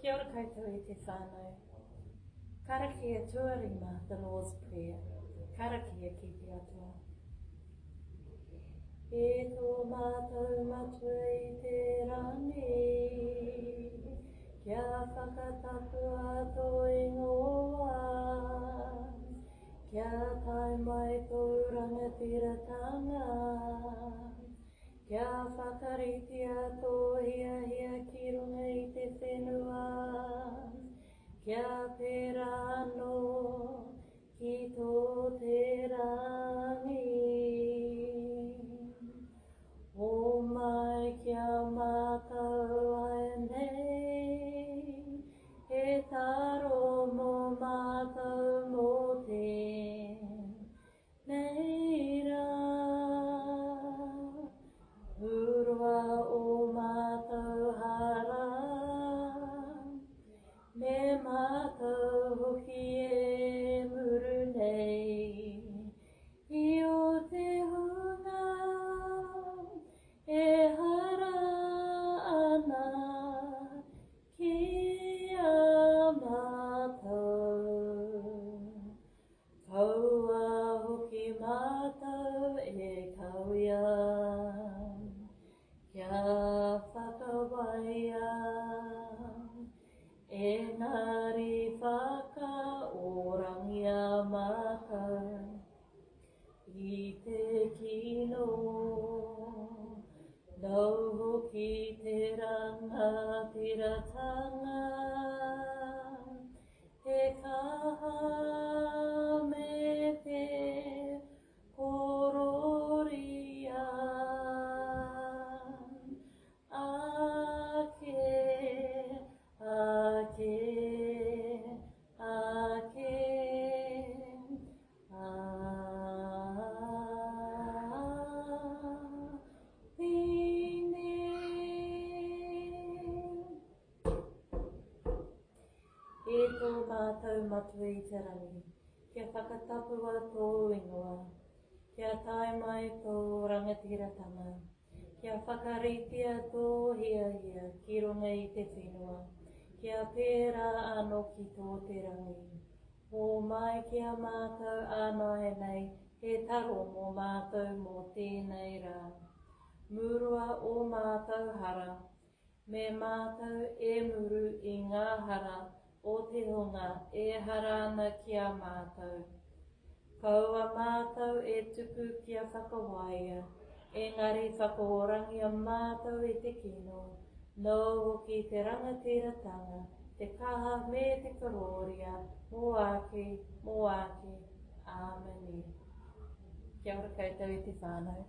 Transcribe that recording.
Kia ora koutou e te whānau. Karakia tuarima, The Lord's Prayer. Karakia ki te Atua. E tō mātou Matua i te rangi, kia whakatapua tō ingoa, kia tae mai tōu rangatiratanga, Kia whakaritea tō hiahia ki runga i te whenua, kia pērā anō ki tō te rangi. Homai ki a mātou āianei, he taro mō mātou mō te Nei rā, hurua ō mātou hara, me mātou hoki e muru nei i ō te hunga e hara ana ki a mātou. Kaua hoki mātou e kawea, kia whakawaia, engari whakaorangia mātou i te kino. Nōu hoki te rangatiratanga. Te kaha me te kororia Ake, ake, ake, Āmine. E tō mātou Matua i te rangi, kia whakatapua tōu ingoa, kia tae mai tō rangatiratanga, kia whakaritea tō hiahia ki runga i te whenua, kia pērā anō ki tō te rangi. Hōmai ki a mātou ānaianei he taro mō mātou mō tēnei rā. Murua ō mātou hara, Me mātou e muru i ngā hara o te hunga e hara ana ki a mātou. Kaua mātou e tuku kia whakawaia, engari whakaorangia mātou i te kino, nōu hoki te rangatiratanga, te kaha me te korōria, mō āke, mō āke. Āmine. Kia ora koutou e te whānau.